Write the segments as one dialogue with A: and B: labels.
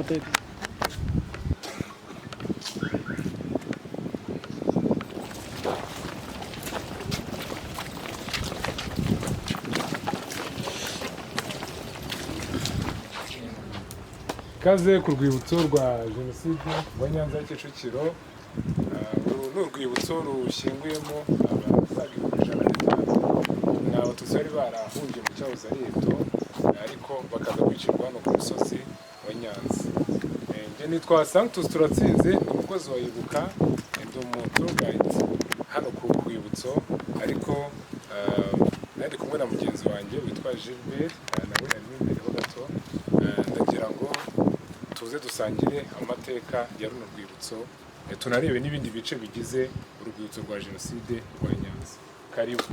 A: Amateka.
B: Ikaze ku rwibutso rwa Jenoside rwa Nyanza ya Kicukiro. Uru ni urwibutso rushyinguyemo abasaga 105,000, ni Abatutsi bari barahungiye mu cyahoze ari Eto, ariko bakaza kwicirwa hano ku musozi wa Nyanza. Njye nitwa Sanctus Turatsinze, ni umukozi wa Ibuka, ndi umu tour guide hano ku rwibutso, ariko nari kumwe na mugenzi wanjye witwa Gilbert, nawe arimo imbere ho gato. Ndagira ngo tuze dusangire amateka ya runo rwibutso, tunarebe n'ibindi bice bigize urwibutso rwa Jenoside rwa Nyanza. Karibu.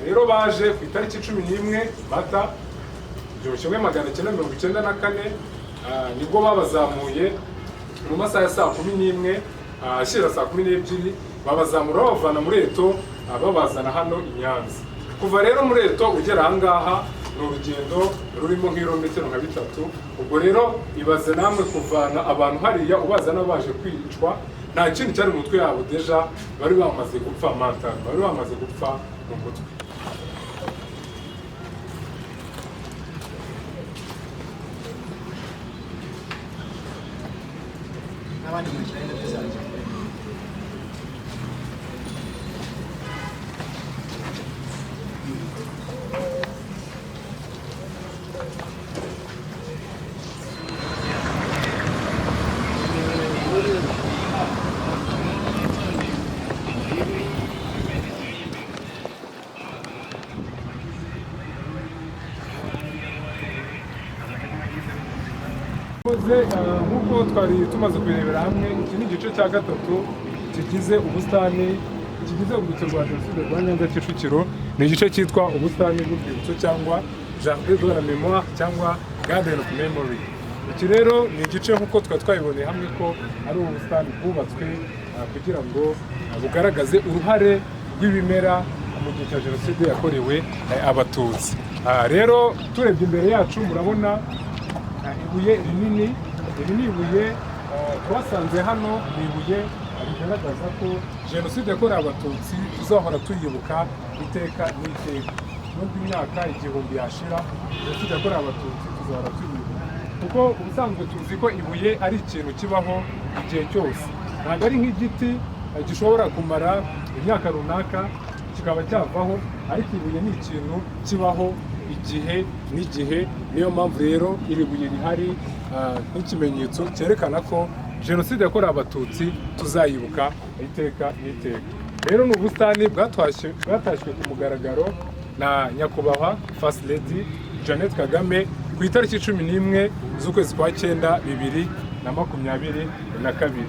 B: Rero baje ku itariki 11 Mata 1994, nibwo babazamuye mu masaha ya saa 11 ashyira saa 12, babazamura babavana muri Eto, babazana hano i Nyanza. Kuva rero muri Eto ugera ahangaha ni urugendo rurimo nk'ibirometero nka 3. Ubwo rero ibaze namwe kuvana abantu hariya ubazana baje kwicwa, nta kindi cyari mu mutwe yabo, déjà bari bamaze gupfa mental, bari bamaze gupfa mu mutwe.
A: N'abandi mukira indabyo zanjye.
B: Murakoze, nk'uko twari tumaze kubirebera hamwe, iki ni igice cya gatatu kigize ubusitani, kigize urwibutso rwa Jenoside rwa Nyanza Kicukiro. Ni igice cyitwa ubusitani bw'urwibutso cyangwa Jardin de la Mémoire cyangwa Garden of Memory. Iki rero ni igice, nk'uko twari twabiboneye hamwe, ko ari ubusitani bwubatswe kugira ngo bugaragaze uruhare rw'ibimera mu gihe cya Jenoside yakorewe Abatutsi. Rero turebye imbere yacu murabona ibuye rinini. Iri ni ibuye twasanze hano, ni ibuye rigaragaza ko Jenoside yakorewe Abatutsi tuzahora tuyibuka iteka n'iteka. Nubwo imyaka 1000 yashira, Jenoside yakorewe Abatutsi tuzahora tuyibuka, kuko ubusanzwe tuzi ko ibuye ari ikintu kibaho igihe cyose, ntabwo ari nk'igiti gishobora kumara imyaka runaka kikaba cyavaho, ariko ibuye ni ikintu kibaho igihe n'igihe. Niyo mpamvu rero iri buye rihari nk'ikimenyetso cyerekana ko Jenoside yakorewe Abatutsi tuzayibuka iteka n'iteka. Rero ni ubusitani bwatashywe ku mugaragaro na Nyakubahwa First Lady Jeannette Kagame ku itariki 11 z'ukwezi kwa cyenda 2022.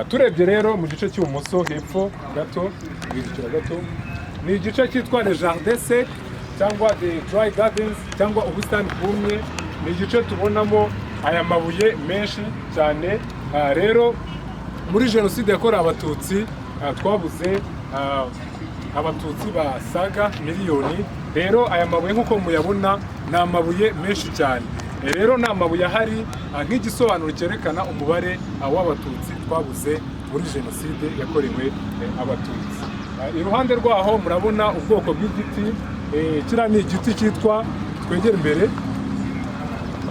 B: Turebye rero mu gice cy'ibumoso hepfo gato, guhindukira gato, ni igice cyitwa le jardin sec cyangwa the dry gardens cyangwa ubusitani bwumye. Ni igice tubonamo aya mabuye menshi cyane. Rero muri Jenoside yakorewe Abatutsi twabuze Abatutsi basaga miliyoni. Rero aya mabuye nk'uko muyabona ni amabuye menshi cyane. Rero ni amabuye ahari nk'igisobanuro cyerekana umubare w'Abatutsi twabuze muri Jenoside yakorewe Abatutsi. Iruhande rwaho murabona ubwoko bw'igiti. Kiriya ni igiti cyitwa, twegere imbere,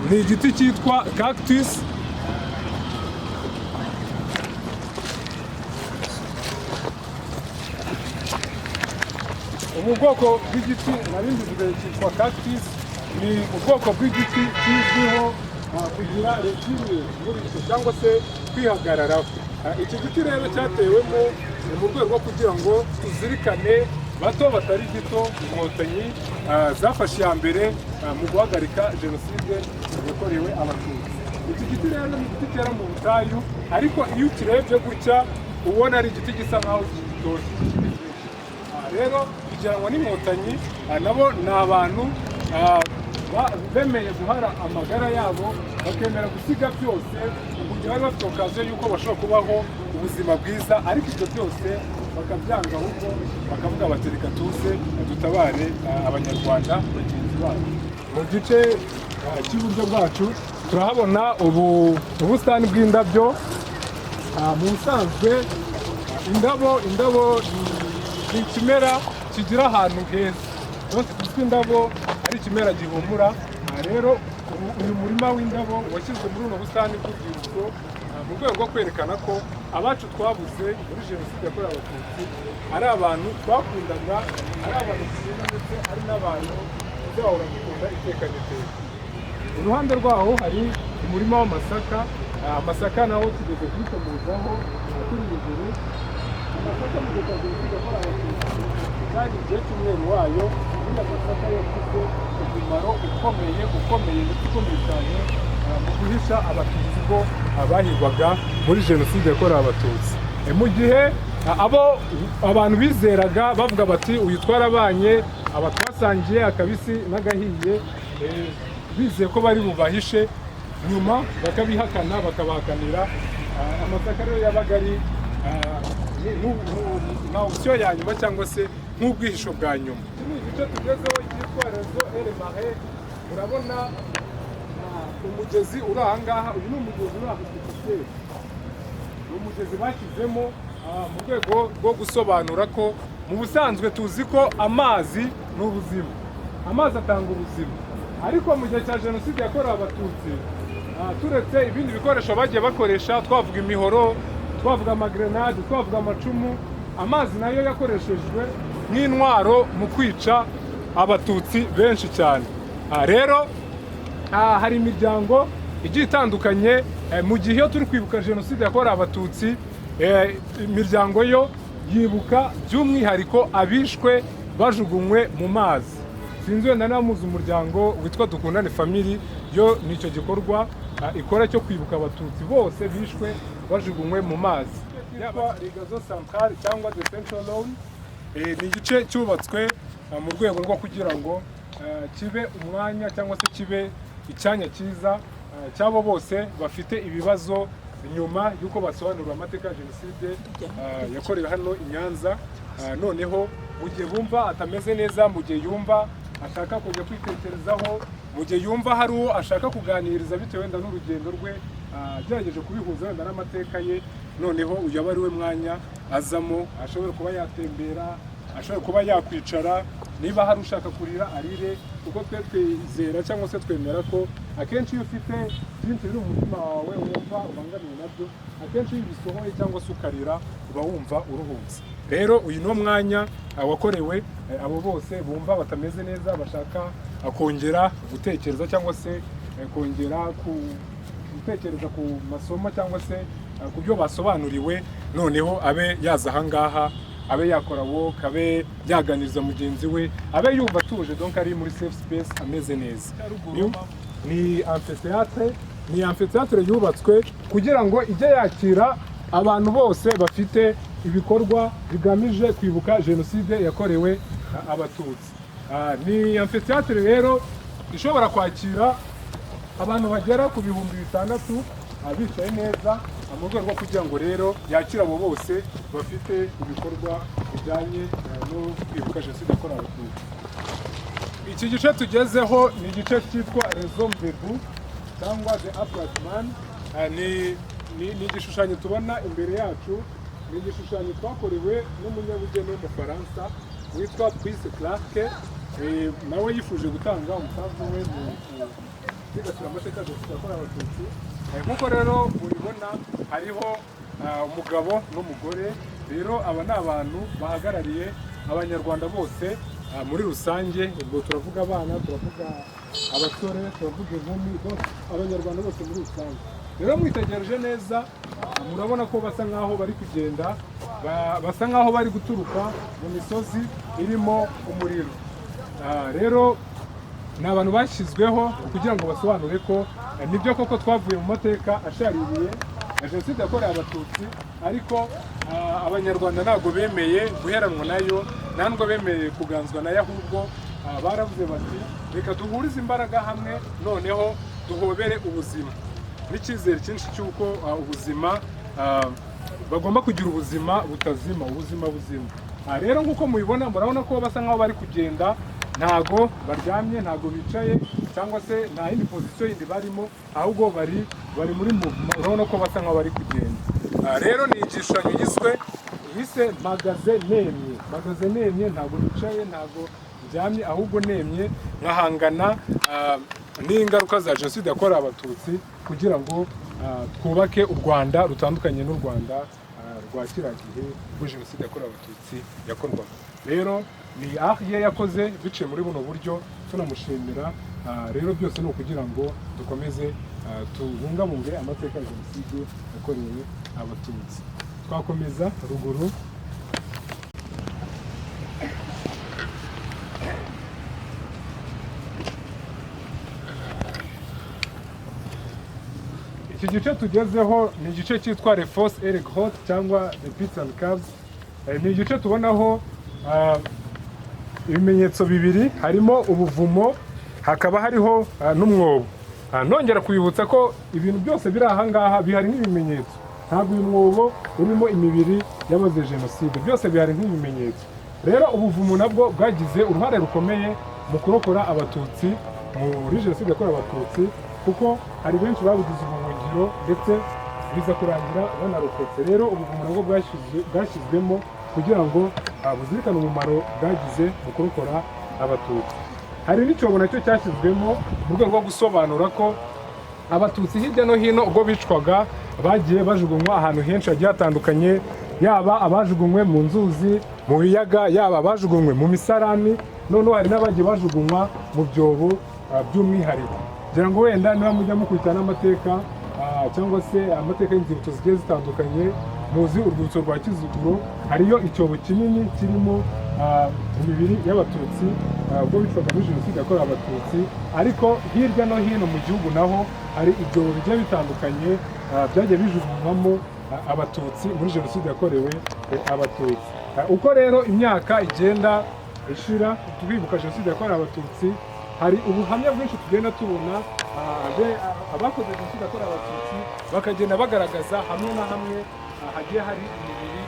B: ni igiti cyitwa cactus. Ubu bwoko bw'igiti nari mbivuze cyitwa cactus. Ni ubwoko bw'igiti kizwiho kugira resilience muri cyo cyangwa se kwihagararaho. Iki giti rero cyatewemo ni mu rwego rwo kugira ngo tuzirikane bato batari gito Inkotanyi zafashe iya mbere mu guhagarika Jenoside yakorewe Abatutsi. Iki giti rero ni igiti cyera mu butayu, ariko iyo ukirebye gutya ubona ari igiti gisa nkaho gitoshye. Rero kugira ngo n'Inkotanyi nabo ni abantu bemeye guhara amagara yabo, bakemera gusiga byose mu gihe bari bafite occasion y'uko bashobora kubaho ubuzima bwiza, ariko ibyo byose bakabyanga, ahubwo bakavuga bati: "Reka tuze dutabare Abanyarwanda bagenzi bacu." Mu gice cy'iburyo bwacu turahabona ubu ubusitani bw'indabyo. Mu busanzwe indabo ni ikimera kigira ahantu heza. Donc tuzi ko indabo ari ikimera gihumura. Rero uyu murima w'indabo washyizwe muri buno busitani bw'urwibutso mu rwego rwo kwerekana ko abacu twabuze muri Jenoside yakorewe Abatutsi ari abantu twakundaga, ari abantu dukunda, ndetse ari n'abantu tuzahora dukunda iteka n'iteka. Iruhande rwaho hari umurima w'amasaka. Amasaka nawo tugeze kubikomozaho turi ruguru. Amasaka mu gihe cya Jenoside yakorewe Abatutsi kandi igihe cy'umwero wayo, ubundi amasaka yagize umumaro ukomeye, ukomeye ndetse ukomeye cyane mu guhisha Abatutsi ubwo bahigwaga muri Jenoside yakorewe Abatutsi. Mu gihe abo abantu bizeraga bavuga bati: "Uyu twarabanye, aba twasangiye akabisi n'agahiye," bizeye ko bari bubahishe, nyuma bakabihakana, bakabahakanira. Amasaka rero yabaga ari nka option ya nyuma cyangwa se nk'ubwihisho bwa nyuma. Iki ni igice tugezeho cyitwa Réseau et le Marais. Urabona umugezi uri aha ngaha. Uyu ni umugezi uri artificiel, ni umugezi bashyizemo mu rwego rwo gusobanura ko mu busanzwe tuzi ko amazi ni ubuzima, amazi atanga ubuzima, ariko mu gihe cya Jenoside yakorewe Abatutsi, turetse ibindi bikoresho bagiye bakoresha, twavuga imihoro, twavuga amagrenade, twavuga amacumu, amazi nayo yakoreshejwe nk'intwaro mu kwica Abatutsi benshi cyane. Rero hari imiryango igiye itandukanye. Mu gihe iyo turi kwibuka Jenoside yakorewe Abatutsi, imiryango yo yibuka by'umwihariko abishwe bajugunywe mu mazi. Sinzi wenda niba muzi umuryango witwa Dukundane Family, yo nicyo gikorwa ikora cyo kwibuka Abatutsi bose bishwe bajugunywe mu mazi. Yaba Le Gazon Central cyangwa the Central Lawn, ni igice cyubatswe mu rwego rwo kugira ngo kibe umwanya cyangwa se kibe icyanya cyiza cy'abo bose bafite ibibazo nyuma y'uko basobanurira amateka ya Jenoside yakorewe hano i Nyanza. Noneho mu gihe bumva atameze neza, mu gihe yumva ashaka kujya kwitekerezaho, mu gihe yumva hari uwo ashaka kuganiriza bitewe wenda n'urugendo rwe, agerageje kubihuza wenda n'amateka ye, noneho uyu aba ari we mwanya azamo, ashobora kuba yatembera, ashobora kuba yakwicara, niba hari ushaka kurira arire, kuko twe twizera cyangwa se twemera ko akenshi iyo ufite byinshi biri mu mutima wawe wumva ubangamiwe nabyo, akenshi iyo ubisohoye cyangwa se ukarira uba wumva uruhutse. Rero uyu ni mwanya wakorewe abo bose bumva batameze neza, bashaka kongera gutekereza cyangwa se kongera ku gutekereza ku masomo cyangwa se ku byo basobanuriwe, noneho abe yaza ahangaha, abe yakora walk, abe yaganiriza mugenzi we, abe yumva atuje, donc ari muri safe space, ameze neza. Ni amphithéâtre, ni amphithéâtre yubatswe kugira ngo ijye yakira abantu bose bafite ibikorwa bigamije kwibuka Jenoside yakorewe Abatutsi. Ni amphithéâtre rero ishobora kwakira abantu bagera ku 6000 bicaye neza, mu rwego rwo kugira ngo rero yakire abo bose bafite ibikorwa bijyanye no kwibuka Jenoside yakorewe Abatutsi. Iki gice tugezeho ni igice cyitwa Les Hommes Debout cyangwa the Upright Man. Ni igishushanyo tubona imbere yacu, ni igishushanyo twakorewe n'umunyabugeni w'Umufaransa witwa Brice Clark. Nawe yifuje gutanga umusanzu we mu gusigasira amateka ya Jenoside yakorewe Abatutsi. Nk'uko rero mubibona, hariho umugabo n'umugore. Rero aba ni abantu bahagarariye Abanyarwanda bose muri rusange. Ubwo turavuga abana, turavuga abasore, turavuga inkumi, donc abanyarwanda bose muri rusange. Rero mwitegereje neza, murabona ko basa nkaho bari kugenda, basa nkaho bari guturuka mu misozi irimo umuriro. Rero ni abantu bashyizweho kugira ngo basobanure ko nibyo koko twavuye mu mateka ashaririye ya Jenoside yakorewe Abatutsi, ariko abanyarwanda ntabwo bemeye guheranwa nayo, nta nubwo bemeye kuganzwa nayo, ahubwo baravuze bati: "Reka duhurize imbaraga hamwe, noneho duhobere ubuzima n'icyizere cyinshi cy'uko ubuzima, bagomba kugira ubuzima butazima, ubuzima buzima." Rero nk'uko mubibona, murabona ko basa nkaho bari kugenda, ntago baryamye, ntago bicaye, cyangwa se nta yindi position yindi barimo, ahubwo bari muri movement. Urabona ko basa nkaho bari kugenda. Rero ni igishushanyo yise "Mpagaze nemye". Mpagaze nemye, ntago nicaye, ntago ndyamye, ahubwo nemye nkahangana n'ingaruka za Jenoside yakorewe Abatutsi, kugira ngo twubake u Rwanda rutandukanye n'u Rwanda rwa kiriya gihe ubwo Jenoside yakorewe Abatutsi yakorwaga. Rero ni ahiye yakoze biciye muri buno buryo, tunamushimira. Rero byose ni ukugira ngo dukomeze tubungabunge amateka ya Jenoside yakorewe Abatutsi. Twakomeza ruguru. Iki gice tugezeho ni igice cyitwa Les Fosses et les Grottes cyangwa the Pits and Caves. Ni igice tubonaho ibimenyetso bibiri: harimo ubuvumo, hakaba hariho n'umwobo. Nongera kubibutsa ko ibintu byose biri aha ngaha bihari nk'ibimenyetso. Ntabwo uyu mwobo urimo imibiri y'abazize jenoside, byose bihari nk'ibimenyetso. Rero ubuvumo nabwo bwagize uruhare rukomeye mu kurokora Abatutsi muri Jenoside yakorewe Abatutsi, kuko hari benshi babugize ubuhungiro, ndetse biza kurangira banarokotse. Rero ubuvumo nabwo bwashyizwemo kugira ngo buzirikane umumaro bwagize mu kurokora Abatutsi. Hari n'icyobo nacyo cyashyizwemo mu rwego rwo gusobanura ko Abatutsi hirya no hino ubwo bicwaga bagiye bajugunywa ahantu henshi hagiye hatandukanye, yaba abajugunywe mu nzuzi, mu biyaga, yaba abajugunywe mu misarani, noneho hari n'abagiye bajugunywa mu byobo. By'umwihariko ngira ngo wenda niba mujya mukurikirana n'amateka cyangwa se amateka y'inzibutso zigiye zitandukanye, muzi urwibutso rwa Kiziguro, hariyo icyobo kinini kirimo imibiri y'Abatutsi ubwo bicwaga muri Jenoside yakorewe Abatutsi. Ariko hirya no hino mu gihugu naho hari ibyobo bigiye bitandukanye byagiye bijugunywamo Abatutsi muri Jenoside yakorewe Abatutsi. Uko rero imyaka igenda ishira twibuka Jenoside yakorewe Abatutsi, hari ubuhamya bwinshi tugenda tubona, abakoze Jenoside yakorewe Abatutsi bakagenda bagaragaza hamwe na hamwe hagiye hari imibiri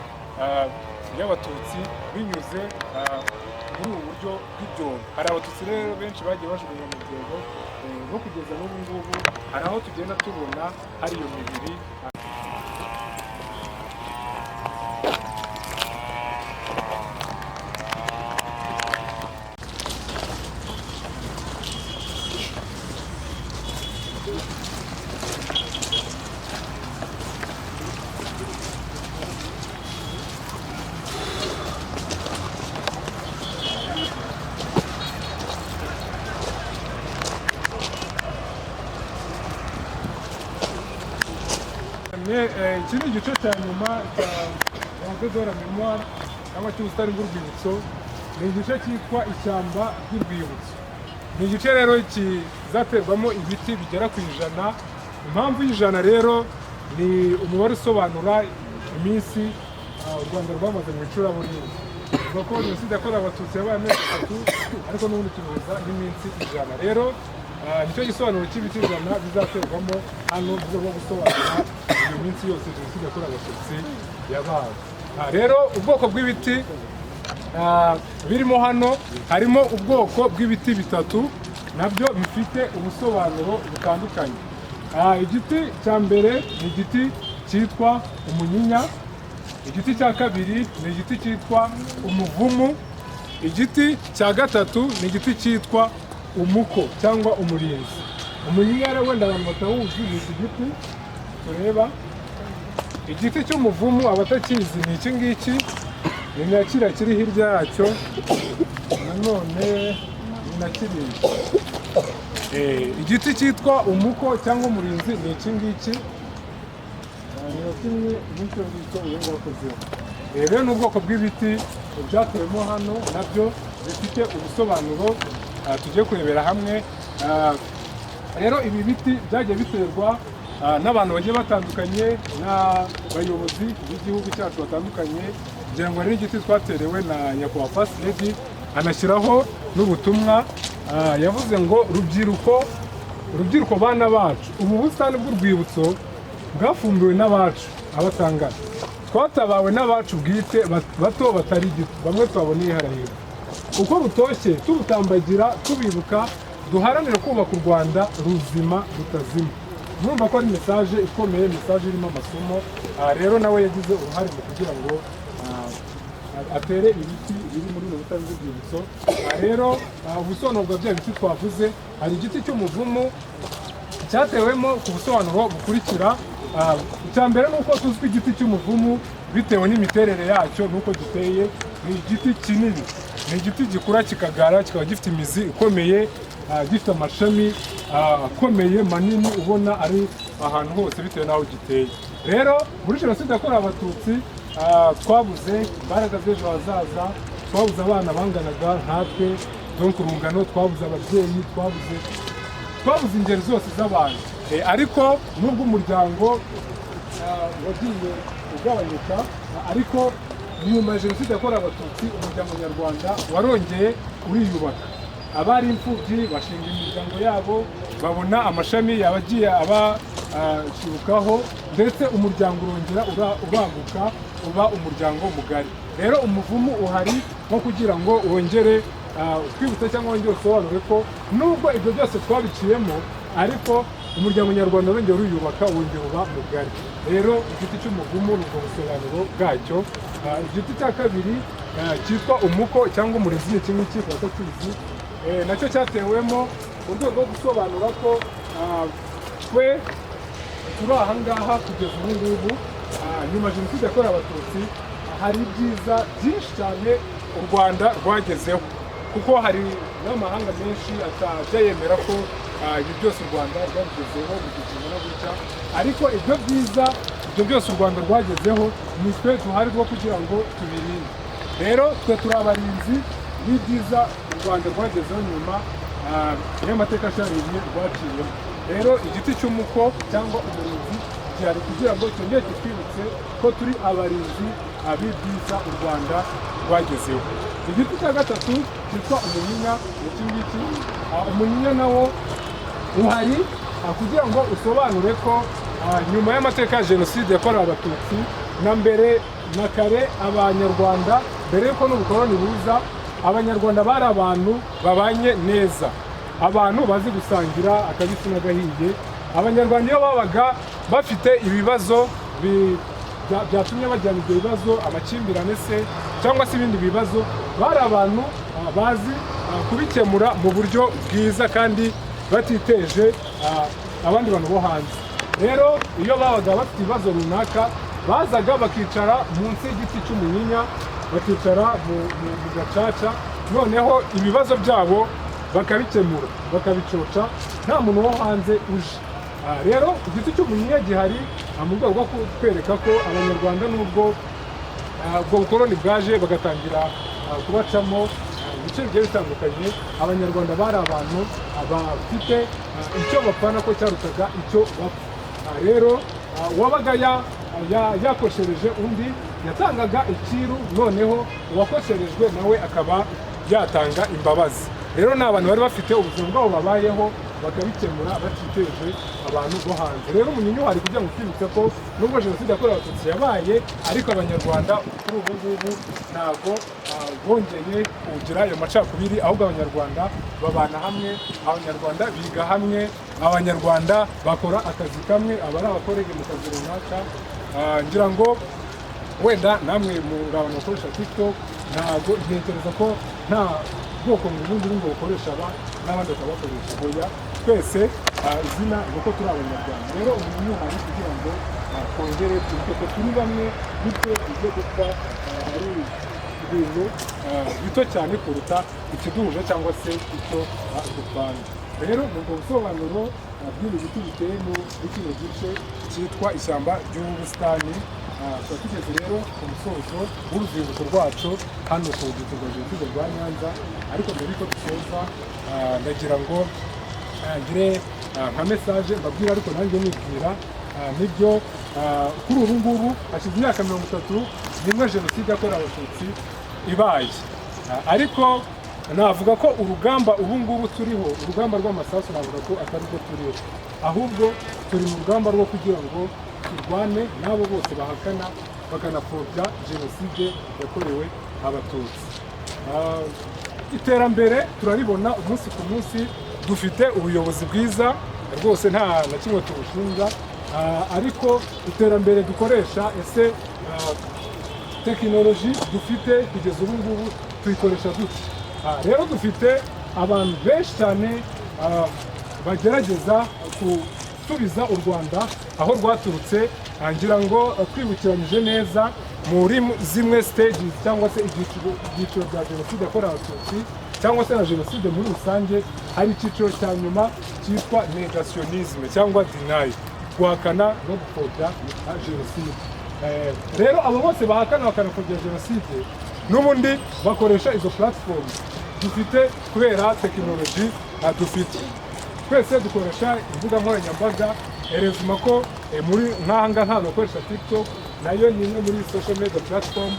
B: y'Abatutsi binyuze muri ubu buryo bw'ibyobo. Hari Abatutsi rero benshi bagiye bajugunywa mu byobo, no kugeza n'ubu ngubu hari aho tugenda tubona hari iyo mibiri. Iki ni igice cya nyuma cya Jardin de la Mémoire cyangwa cy'ubusitani bw'urwibutso. Ni igice cyitwa ishyamba ry'urwibutso. Ni igice rero kizaterwamo ibiti bigera ku 100. Impamvu y'ijana rero ni umubare usobanura iminsi u Rwanda rwamaze mu icuraburindi. Bivuga ko Jenoside yakorewe Abatutsi yabaye amezi 3, ariko n'ubundi tubihuza n'iminsi 100. Rero nicyo gisobanuro cy'ibiti 100 bizaterwamo hano, mu rwego rwo gusobanura iyo minsi yose Jenoside yakorewe Abatutsi yabaye. Rero ubwoko bw'ibiti birimo hano, harimo ubwoko bw'ibiti bitatu nabyo bifite ubusobanuro butandukanye. Igiti cya mbere ni igiti cyitwa umunyinya, igiti cya kabiri ni igiti cyitwa umuvumu, igiti cya gatatu ni igiti cyitwa umuko cyangwa umurinzi. Umunyinya rero wenda abantu batawuzi ni iki giti tureba. Igiti cy'umuvumu abatakizi ni iki ngiki, ni na kiriya kiri hirya yacyo, nanone ni na kiriya. Igiti cyitwa umuko cyangwa umurinzi ni iki ngiki. Ni nka kimwe nk'icyo ngicyo uyu nguyu akozeho. Rero ni ubwoko bw'ibiti byatewemo hano, nabyo bifite ubusobanuro tugiye kurebera hamwe. Rero ibi biti byagiye biterwa n'abantu bagiye batandukanye, n'abayobozi b'igihugu cyacu batandukanye. Ngira ngo rero igiti twaterewe na Nyakubahwa First Lady, anashyiraho n'ubutumwa. Yavuze ngo: "Rubyiruko, rubyiruko, bana bacu, ubu busitani bw'urwibutso bwafumbiwe n'abacu abatangana, twatabawe n'abacu bwite, bato batari gito, bamwe twaboneye hariya hepfo. Uko butoshye tubutambagira tubibuka, duharanire kubaka u Rwanda ruzima rutazima." Murumva ko ari message ikomeye, message irimo amasomo. Rero nawe yagize uruhare mu kugira ngo atere ibiti biri muri ubu busitani bw'urwibutso. Rero ubusobanuro bwa bya biti twavuze, hari igiti cy'umuvumu cyatewemo ku busobanuro bukurikira. Icya mbere ni uko tuzi ko igiti cy'umuvumu, bitewe n'imiterere yacyo n'uko giteye, ni igiti kinini, ni igiti gikura kikagara, kikaba gifite imizi ikomeye, gifite amashami akomeye manini, ubona ari ahantu hose bitewe n'aho giteye. Rero muri Jenoside yakorewe Abatutsi, twabuze imbaraga z'ejo hazaza, twabuze abana banganaga nkatwe, donc urungano, twabuze ababyeyi, twabuze ingeri zose z'abantu. Ariko nubwo umuryango wagiye ugabanyuka, ariko nyuma ya Jenoside yakorewe Abatutsi umuryango nyarwanda warongeye uriyubaka. Abari imfubyi bashinga imiryango yabo, babona amashami yabagiye abashibukaho, ndetse umuryango urongera uraguka, uba umuryango mugari. Rero umuvumu uhari nko kugira ngo wongere twibutse cyangwa wongere usobanure ko nubwo ibyo byose twabiciyemo, ariko umuryango nyarwanda wongera uriyubaka, wongera uba mugari. Rero igiti cy'umuvumu ni ubwo busobanuro bwacyo. Igiti cya kabiri cyitwa umuko cyangwa umurinzi ni iki ngiki, ku batakizi. Nacyo cyatewemo mu rwego rwo gusobanura ko twe turi aha ngaha kugeza ubu ngubu, nyuma ya Jenoside yakorewe Abatutsi, hari ibyiza byinshi cyane u Rwanda rwagezeho, kuko hari n'amahanga menshi atajya yemera ko ibi byose u Rwanda rwabigezeho mu gihe kingana gutya. Ariko ibyo byiza, ibyo byose u Rwanda rwagezeho, ni twe duhari rwo kugira ngo tubirinde. Rero twe turi abarinzi b'ibyiza u Rwanda rwagezeho nyuma y'amateka ashaririye rwaciyemo. Rero igiti cy'umuko cyangwa umurinzi gihari kugira ngo cyongere kitwibutse ko turi abarinzi b'ibyiza u Rwanda rwagezeho. Igiti cya gatatu cyitwa umunyinya ni iki ngiki. Umunyinya nawo uhari kugira ngo usobanure ko nyuma y'amateka ya Jenoside yakorewe Abatutsi, na mbere na kare, Abanyarwanda mbere y'uko n'ubukoloni buza, Abanyarwanda bari abantu babanye neza, abantu bazi gusangira akabisi n'agahiye. Abanyarwanda iyo babaga bafite ibibazo byatumye bajyana ibyo bibazo, amakimbirane se cyangwa se ibindi bibazo, bari abantu bazi kubikemura mu buryo bwiza kandi batiteje abandi bantu bo hanze. Rero iyo babaga bafite ibibazo runaka, bazaga bakicara munsi y'igiti cy'umunyinya, bakicara mu gacaca, noneho ibibazo byabo bakabikemura, bakabicoca nta muntu wo hanze uje. Rero igiti cy'umunyinya gihari mu rwego rwo kutwereka ko Abanyarwanda, nubwo ubwo bukoloni bwaje bagatangira kubacamo ibice bigiye bitandukanye, Abanyarwanda bari abantu bafite icyo bapfana ko cyarutaga icyo bapfa. Rero uwabaga yakoshereje undi yatangaga icyiru, noneho uwakosherejwe nawe akaba yatanga imbabazi. Rero ni abantu bari bafite ubuzima bwabo babayeho, bakabikemura batiteje abantu bo hanze. Rero umunyinya uhari kugira ngo twibutse ko nubwo Jenoside yakorewe Abatutsi yabaye, ariko Abanyarwanda kuri ubu ngubu ntabwo bongeye kugira ayo macakubiri, ahubwo Abanyarwanda babana hamwe, Abanyarwanda biga hamwe, Abanyarwanda bakora akazi kamwe, aba ari abakorege mu kazi runaka. Ngira ngo wenda namwe muri abantu bakoresha TikTok, ntabwo ntekereza ko nta bwoko ngo ubundi ngo bukoresha aba n'abandi bakabakoresha. Oya, twese izina ni uko turi Abanyarwanda. Rero umuntu uhari kugira ngo twongere twibuke ko turi bamwe, bityo ibyo gupfa ari ibintu bito cyane kuruta ikiduhuje cyangwa se icyo dupfana. Rero ni ubwo busobanuro bw'ibi biti biteye muri kino gice cyitwa ishyamba ry'ubusitani. Tuba tugeze rero ku musozo w'urubyiruko rwacu hano ku rwibutso rwa Jenoside rwa Nyanza. Ariko mbere yuko dusoza, ndagira ngo ngire nka message mbabwira, ariko nanjye nibwira. Nibyo, kuri ubu ngubu hashize imyaka 31 Jenoside yakorewe Abatutsi ibaye. Ariko navuga ko urugamba ubu ngubu turiho, urugamba rw'amasasu, navuga ko atari rwo turiho, ahubwo turi mu rugamba rwo kugira ngo turwane n'abo bose bahakana bakanapfobya Jenoside yakorewe Abatutsi. Iterambere turaribona umunsi ku munsi, dufite ubuyobozi bwiza rwose, nta na kimwe tubushinja. Ariko iterambere dukoresha, ese tekinoloji dufite kugeza ubu ngubu tuyikoresha dute? Rero dufite abantu benshi cyane bagerageza gusubiza u Rwanda aho rwaturutse. Ngira ngo twibukiranyije neza muri zimwe stages cyangwa se ibyiciro bya Jenoside yakorewe Abatutsi cyangwa se na jenoside muri rusange, hari icyiciro cya nyuma cyitwa négationnisme cyangwa deny, guhakana no gupfobya jenoside. Rero abo bose bahakana bakanapfobya jenoside n'ubundi bakoresha izo platform dufite kubera tekinoloji dufite. Twese dukoresha imbuga nkoranyambaga. Erezima ko muri nk'aha ngaha ntabwo bakoresha TikTok, nayo ni imwe muri social media platform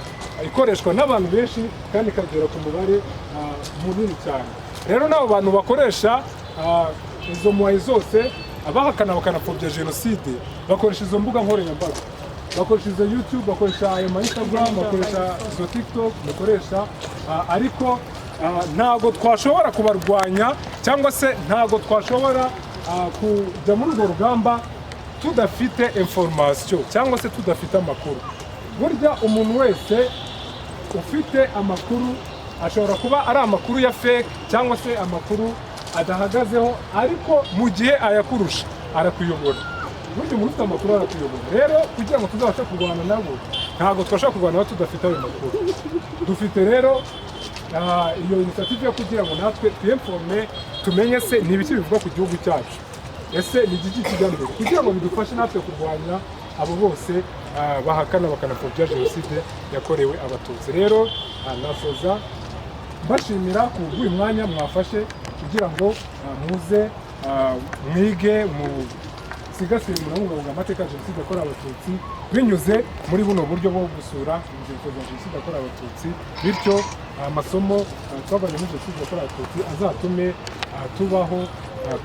B: ikoreshwa n'abantu benshi kandi ikagera ku mubare munini cyane. Rero n'abo bantu bakoresha izo moyens zose, abahakana bakanapfobya jenoside bakoresha izo mbuga nkoranyambaga, bakoresha izo YouTube, bakoresha ayo ma Instagram, bakoresha izo TikTok bakoresha. Ariko ntabwo twashobora kubarwanya cyangwa se ntabwo twashobora kujya muri urwo rugamba tudafite information cyangwa se tudafite amakuru. Burya umuntu wese ufite amakuru ashobora kuba ari amakuru ya fake cyangwa se amakuru adahagazeho, ariko mu gihe ayakurusha arakuyobora. Burya umuntu ufite amakuru arakuyobora. Rero kugira ngo tuzabashe kurwana nabo, ntabwo twashobora kurwana nabo tudafite ayo makuru. Dufite rero iyo initiative yo kugira ngo natwe twiyinforme, tumenye se ni ibiki bivugwa ku gihugu cyacu, ese ni igiki kijya mbere, kugira ngo bidufashe natwe kurwanya abo bose bahakana bakanapfobya Jenoside yakorewe Abatutsi. Rero nasoza mbashimira ku bw'uyu mwanya mwafashe kugira ngo muze mwige musigasire, munabungabunga amateka ya Jenoside yakorewe Abatutsi binyuze muri buno buryo bwo gusura inzibutso za Jenoside yakorewe Abatutsi. Bityo amasomo twavanye muri Jenoside yakorewe Abatutsi azatume tubaho,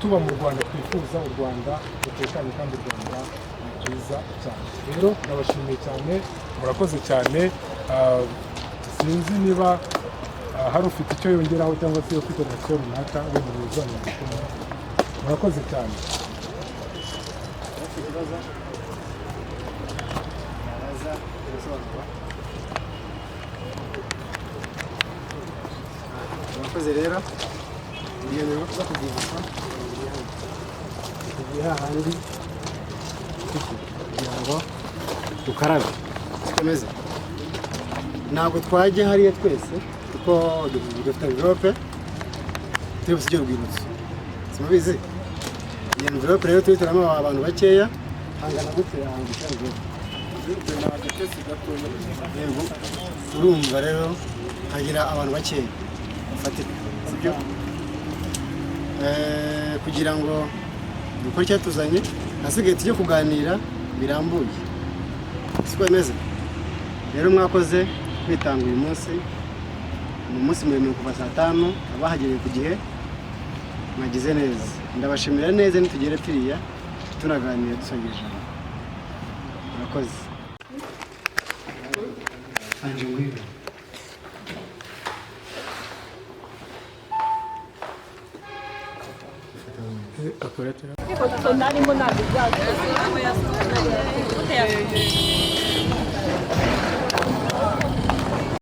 B: tuba mu Rwanda twifuza, u Rwanda rutekanye kandi u Rwanda rwiza cyane. Rero ndabashimiye cyane, murakoze cyane. Sinzi niba hari ufite icyo yongeraho cyangwa se ufite reaction runaka wenda muzamenya. Murakoze cyane.
A: Ufite ikibazo yabaza, birasobanurwa. Murakoze. Rero urugendo rwo kurwibutso tugiye hahandi kugira ngo dukarabe dukomeze. Ntabwo twajya hariya twese kuko dufite envelope turi busige urwibutso, simubizi? Iyi envelope rero tuyitoramo abantu bakeya. Hangana gute ahantu dushyira envelope? Yego, urumva rero hagira abantu bakeya bafatika, sibyo? Kugira ngo dukore icyatuzanye, hasigaye tujye kuganira birambuye, siko bimeze? Rero mwakoze kwitanga uyu munsi, ni umunsi muremure kuva saa 5, abahagereye ku gihe mwagize neza, ndabashimira neza. Nitugere piriya tunaganira, dusangira ijambo. Murakoze. Anje ngwino.
C: Ifoto narimo ntabwo izaza.